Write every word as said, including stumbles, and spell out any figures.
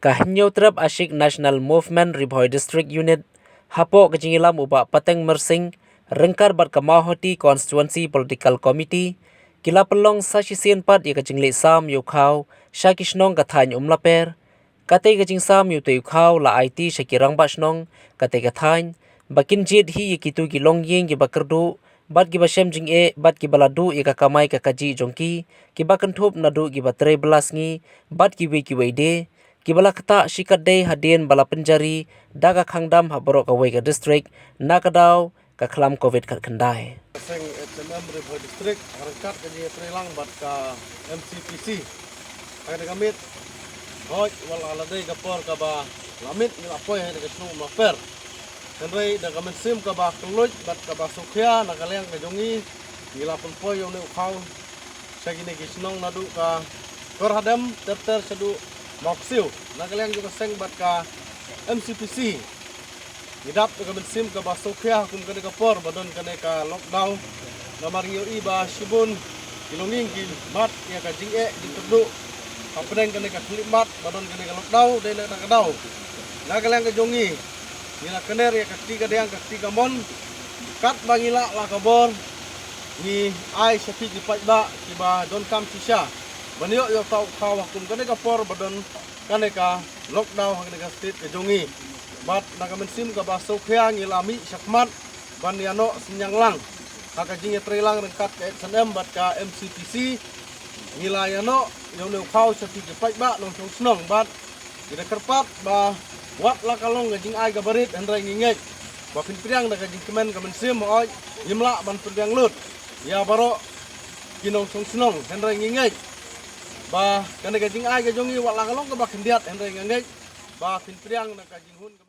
Ka Hynñiewtrep Ashik National Movement Ri Bhoi District Unit, hapoh ka jingïalam u Bah Pateng Myrsing, ryngkat bad ka Mawhati Constituency Political Committee, ki la pynlong sa shisien pat ïa ka jingleh sam ïa u khaw sha ki shnong ka thaiñ Umlaper. Katei ka jingsam ïa utei u khaw la aiti sha ki rangbah shnong katei ka thaiñ ba kin jied hi ïa kito ki longïing kiba kyrduh bad kiba shem jingeh bad kiba la duh ïa ka kamai ka kajih jong ki, kiba kynthup naduh kiba trei bylla sngi bad kiwei kiwei de, kiba la ktah shikatdei hadien ba la pynjari da ka khang dam ha baroh kawei ka district na ka daw ka khlam covid khatkhyndai. Seng H M M Ri Bhoi District, ha ryngkat ka jingïatreilang bad ka M C P C, ha kane ka miet, hooid, wat la ka dei ka por kaba la miet ngi la poi ha kane ka shnong Umlaper. Hynrei da ka mynsiem kaba kylluid bad kaba sngewkhia na ka liang ka jong ngi, ngi la pynpoi ïa une u khaw sha kine ki shnong naduh ka Kor Hadem ter ter shaduh Mawksiew. Na ka liang jong ka seng bad ka M C P C, ngi dap da ka mynsiem kaba sngewkhia ha kum kane ka por ba don kane ka lockdown. Namar ngi ïohi ba shibun ki longïing ki mad ïa ka jingeh jingkyrduh hapdeng kane ka khyllipmat ba don kane ka lockdown, dei na kata ka daw, na ka liang ka jong ngi, ngi la kner ïa ka kti ka diang ka kti ka mon. Katba ngi lah la ka bor, ngi ai sha phi ki paidbah kiba donkam shisha ban ïoh ïa uta u khaw ha kum kane ka por ba don kane ka lockdown ha kane ka state ka jong ngi. Bad na ka mynsiem kaba sngewkhia ngi la mih shakhmat ban ïa noh synñiang lang ha ka jingïatreilang ryngkat ka H N M bad ka M C P C. Ngi la ïa noh ïa une u khaw sha phi ki paidbah nongshong shnong bad ngi da kyrpad ba wat la ka long ka jingai kaba rit, hynrei ngi ngeit ba phin pdiang da ka jingkmen ka mynsiem. Hooid, ngim lah ban pdiang lut ïa baroh ki nongshong shnong, hynrei ngi ngeit ba kane ka jingai ka jong ngi wat la ka long kaba khyndiat, hynrei ngi ngeit ba phin pdiang da ka jinghun ka